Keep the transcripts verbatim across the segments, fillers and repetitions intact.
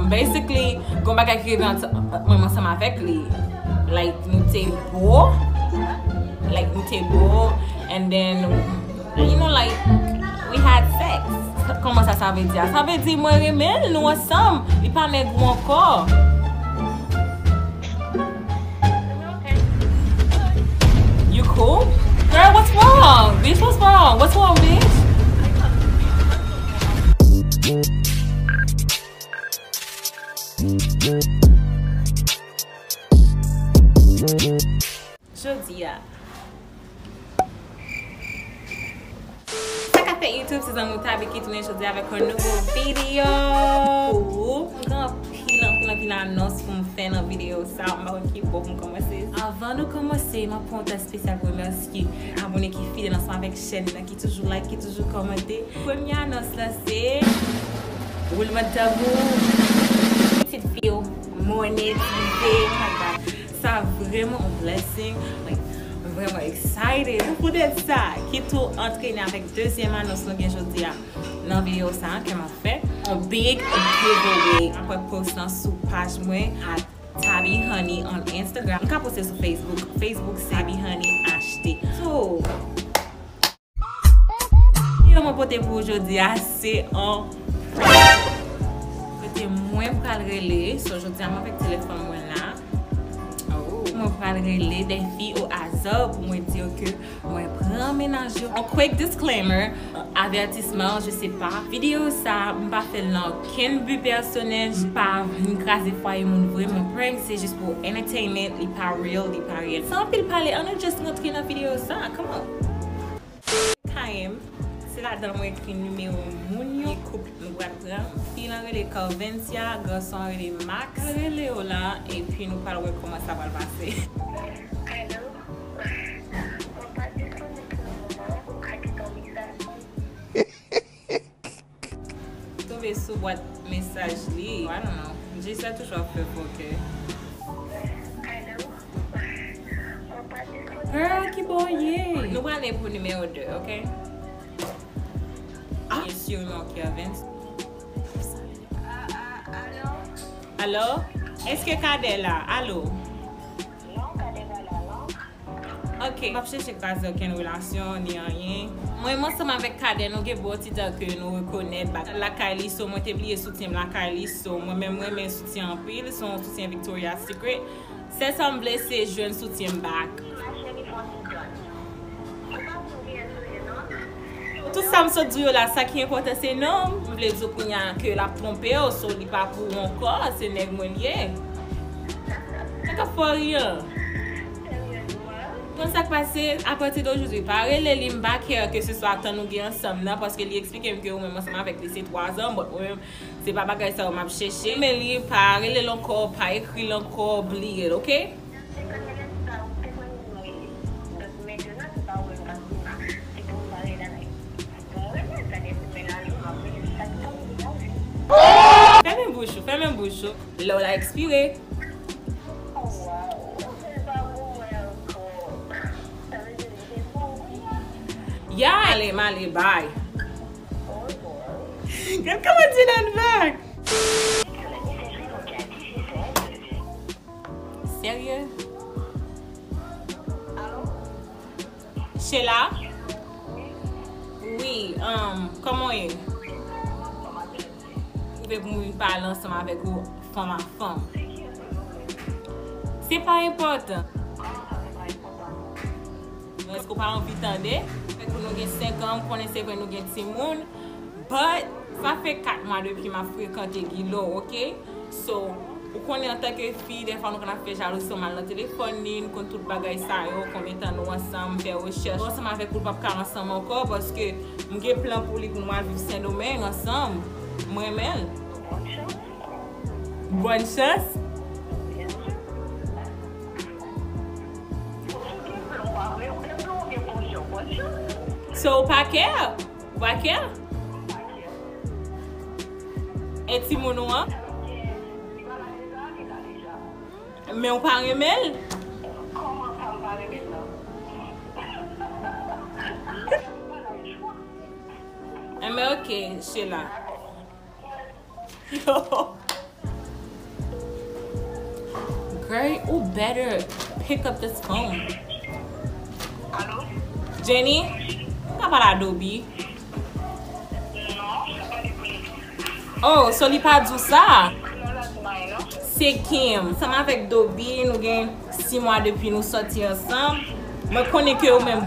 Basically, gon bagay ki rive ant mwen ansanm avèk li. Like, nou te bo. Like, nou te bo. And then, you know, like, we had sex. Kòman sa, sa vle di a? Sa vle di mwen renmen l, nou ansanm. Li pa nèg ou ankò. You cool? Girl, what's wrong? Bitch, what's wrong? What's wrong, bitch? Jodi a. Sa k ap fèt YouTube, se zanmi w Taby ki tounen jodi avèk yon nouvo videyo. M gen anpil, anpil, anpil anons pou m fè nan videyo sa. M pa konn ki bò pou m kòmanse. Anvan nou kòmanse, m ap pran yon tan espesyal pou remèsye abòne ki fidèl ansanm avèk chèn nan, ki toujou like, ki toujou kòmante. Premye anons la se wouleman tanbou. Pitit videyo monetize. Sa vrèman yon blessing. Like, vrèman excited poutèt sa. Ki tou antrene avèk dezyèm anons nou gen jodi a nan videyo sa a ke m ap fè. Yon big giveaway. Apre post lan sou paj mwen at Taby Honey on Instagram. M ka poste sou Facebook. Facebook se Taby Honey H T. So, Yo, mwen pote pou ou jodi a, se yon kote mwen pral rele. So, jodi a, mwen avèk telefòn mwen la. Oh. Mwen pral rele de fi o aza pou mwen di yo ke mwen pran mennaj yo. On quick disclaimer, avètisman, je sais pas. Videyo sa, m pa fè l nan okenn bi pèsonèl, m pa vin kraze fwaye moun vre, mwen prank, se jis pou entertainment, li pa real, li pa reyèl. San anpil pale, ann nou just rantre nan videyo sa, come on. K M, se ladan l mwen ekri nimewo moun yo. Koup nou pral pran. Fi lan rele Carvencia, gason an rele Max. Rele yo la, epi nou pral wè kòman sa pral pase. Alo? Mwen pa disponib pou le moman, ou ka kite yon mesaj. Tonbe sou bwat mesaj li. I don't know. Jay sa toujou ap fè fòkè. Girl, ki bò w ye? Nou prale pou nimewo de, ok? Ah. Byen si non, Kervens. Alo? Èske Kadè la? Alo? Non, Kadè pa la, non. Ok, m p ap chèche kraze okenn relasyon, ni anyen. Mwen, m ansanm avèk Kadè, nou gen bon ti tan ke nou rekonèt. Lakay li, so mwen te bliye soutyen m lakay li, so mwen menm, mwen renmen soutyen anpil, se yon soutyen Victoria's Secret. Sèl sa m vle, se jwenn soutyen m back. Tout sa m sot di w yo la, sa ki enpòtan se non. M vle di w kounye a ke l ap twonpe w, so li pa pou ou ankò, se nèg mwen l ye. Sa k ap fè w ri an? Konn sa k pase, apati de jodi, pa rele li, m pa care, ke se swa tan nou gen ansanm nan, paske li eksplike m ke ou menm ansanm avèk li se twazan, but mwen menm, se pa bagay sa yo m ap chèche. Men li, pa rele l ankò, pa ekri l ankò, bliye l, ok? Fèmen bouch ou, fèmen bouch ou. Lè w la ekspire. Ya, ale, m ale, bye. Gad kòman Dylan bag. Serye? Sheila? Wi, um, kòman w ye? Ou vle pou mwen vin pale ansanm avèk ou fanm a fanm. Se pa enpòtan. Èske w pa anvi tande? Fèk nou gen senk an, m konnen se vre nou gen timoun, but sa fè kat mwa depi m ap frekante Guilo, ok? So, ou konnen antanke fi, dèfwa nou konn ap fè jalouzi, ou mal nan telefòn li, nou konn tout bagay sa yo, konbyen tan nou ansanm, fè rechèch. Ansanm avèk ou, l p ap ka ansanm ankò, paske m gen plan pou li pou nou al viv Sendomeng ansanm. M renmen l. Bòn chans. So, ou pa care? Ou pa care? E timoun ou an? Men ou pa renmen l? Enben, ok, Sheila. Yo. Girl, you better pick up this phone. Alo? Jenny, m ka pale a Dobi? Non, se pa li pou li. Oh, so li pa di w sa? Non, la di mwen non. Se Kim. Ansanm avèk Dobi, nou gen sis mwa depi nou sòti ansanm. Mwen konnen ke ou menm.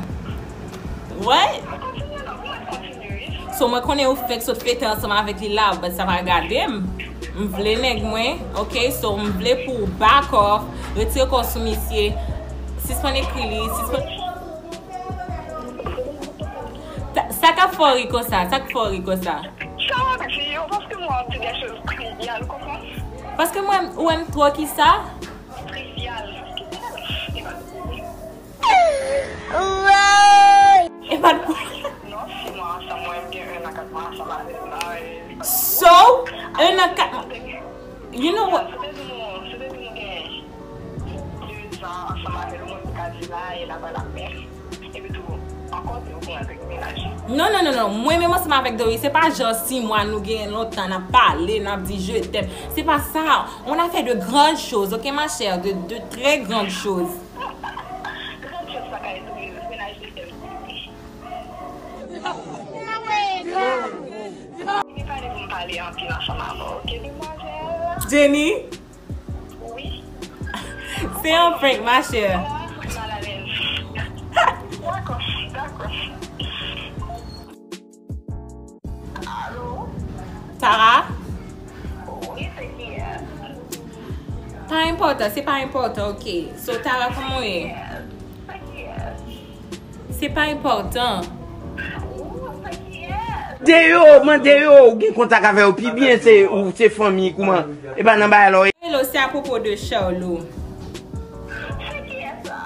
What? Mwen kontinye non, mwen kontinye wi. So mwen konnen ou fèk sot fete ansanm avèk li la, but sa pa gade m. M vle nèg mwen, ok? So m vle pou w back off, retire kò w sou misye, sispann ekri li, sispann. Sa, sa k ap fè w ri konsa? Sa k fè w ri konsa? Sa w ap di yo, paske mwen ap di de choz trivial, ou konprann? Paske mwen, ou wè m twò kisa? Trivial. E pa t pou. Non, sis mwa ansanm, mwen, m gen un an kat mwa ansanm avè l la, e. So, un an kat mwa. You know what? Sou de nou, sou de nou gen de zan ansanm avè l, ou konn ka di la, e la pa la men. Epi tou, ankò di ou konn avèk mennaj. Non, non, non, non. Mwen menm ansanm avèk Doris, se pa jan sis mwa nou gen lontan, n ap pale, n ap di je t'aime. Se pa sa. On a fait de grandes choses, ok, ma chère? De, de très grandes choses. Grann choz pa ka ede w, mennaj li fè l. Li pa vle pou m pale anpil ansanm avè w, ok, demwazèl? Jenny? Wi. Se yon prank, ma chère. Mwen malalèz. Dakò, dakò. Alo? Tara? Wi, se kiyès? Pa enpòtan, se pa enpòtan, ok. So, Tara, kòman w ye? Se kiyès? Se pa enpòtan. Ou, se kiyès? Mande yo, mande yo, ou gen kontak avè yo pi byen, se, ou, se fanmi, kouman? E pa nan bagay la w ye. Hello, se apwopo de Charlo. Se kiyès sa?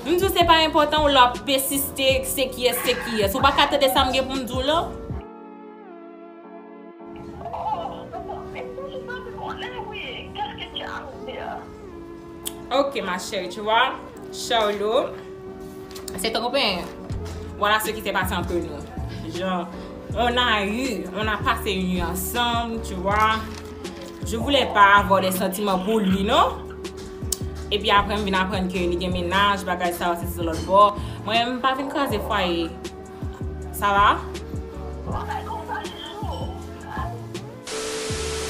M di w se pa enpòtan, w la w ap pesiste, se kiyès, se kiyès. Ou pa ka tande sa m gen pou m di w la? Oh, men se sa m konnen, wi. Qu'est-ce que tu as à me dire? Ok, ma chérie, tu vois, Charlo, c'est trop bien. Voilà ce qui s'est passé entre nous. Genre, on a eu, on a passé une nuit ensemble, tu vois. Je voulais pas avoir des sentiments pour lui, non? Epi apre, m vin aprann ke li gen mennaj, bagay sa yo, se sou lòt bò. Mwen, m pa vin kraze fwaye. Ça va?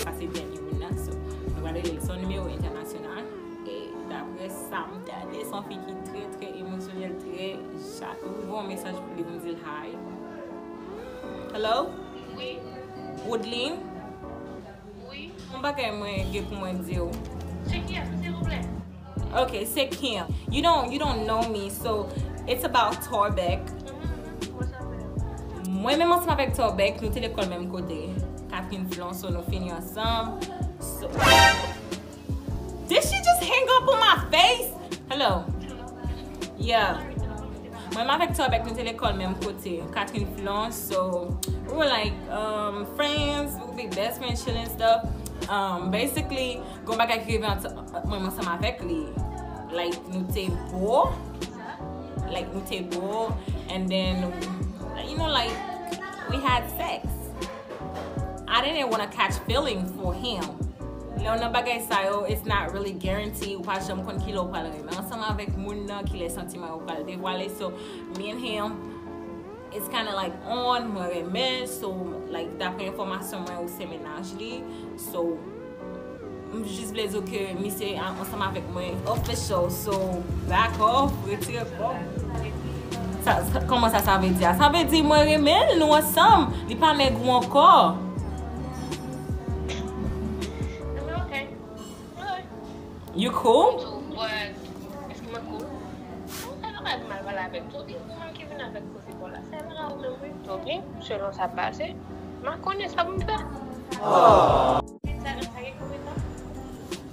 Sa se dènye moun nan, so, nou pral rele l sou nimewo entènasyonal. E daprè sa m tande, se yon fi ki trè, trè emosyonèl, trè, chak ou voye yon mesaj pou li, pou m di l hi. Hello? Wi. Woodline? Wi. Yon bagay mwen gen pou mwen di w. Se kiyès, silvouplè? Ok, se Kim. You don't, you don't know me, so it's about Torbeck. Mwen menm ansanm avèk Torbeck, nou te lekòl menm kote. Catherine Flon, so nou fini ansanm. So, did she just hang up on my face? Hello. Yeah. Mwen menm avèk Torbeck, nou te lekòl menm kote. Catherine Flon, so we were like, um, friends, we would be best friends, chilling stuff. Um, basically, gon bagay ki rive ant mwen ansanm avèk li. Like, nou te bo. Like, nou te bo. And then, you know, like, we had sex. I didn't wanna catch feeling for him. Lè w nan bagay sa yo, it's not really guarantee. Ou pa janm konn kilè w pral renmen ansanm avèk moun nan, kilè santiman yo pral devwale. So, me and him, it's kinda like on, mwen renmen l. So, like, daprè enfòmasyon mwen, ou se mennaj li. So, m jis vle di w ke misye a- ansanm avèk mwen official. So, back off, retire kò w. Sa, sa, kòman sa, sa vle di a? Sa vle di mwen renmen l, nou ansanm. Li pa nèg ou ankò. Renmen, ok. Alright. You cool? But, èske mwen cool? Mwen pa kapab mal pale avèk Toby, ou menm ki vin avèk koze kò la. Se la ou menm wi, Toby, selon sa pase, m a konnen sa pou m fè. Sa gen, sa gen konbyen tan?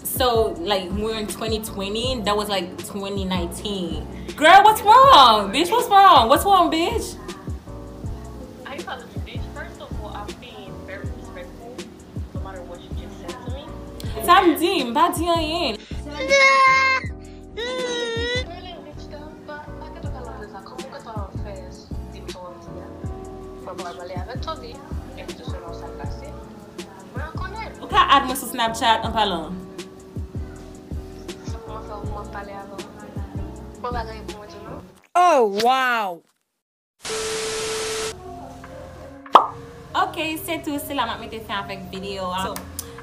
So, like, we're in twenty twenty, that was like twenty nineteen. Girl, what's wrong? Bitch, what's wrong? What's wrong, bitch? Are you calling me bitch? First of all, I'm being very respectful, no matter what you just said to me. Sa m di, m pa di anyen. Really, bitch, the fuck? Pa gen dwa pale anglè sa. Kòman w gentan fè di m sa w ap di a? Mwen pa pral pale avèk Toby, epi tou selon sa k pase. Ka add mwen sou Snapchat an palan. Kòman fè w pou mwen pale avè w? Mwen pa gen pou mwen di non. Oh, wow! Ok, se tou, se la m ap mete fen avèk videyo a. So,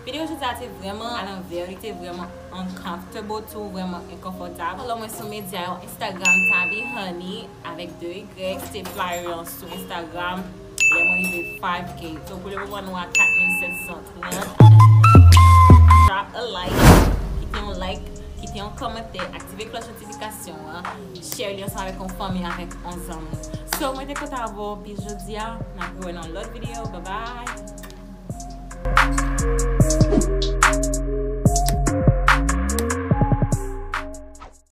videyo jodi a te vrèman alanvè, li te vrèman uncomfortable tou, vrèman enkonfòtab. Follow mwen sou medya yo, Instagram Tabi Honey avèk de Y, poste flyer an sou Instagram lè mwen rive five K. So, pou le moman nou a kat mil sèt san trant. Drop a like, kite yon like, kite yon kòmantè, aktive klòch notifikasyon an, share li ansanm avèk yon fanmi, avèk yon zanmi. So, mwen te kontan avè w pi jodi a. N ap rewè nan lòt videyo. Bye bye!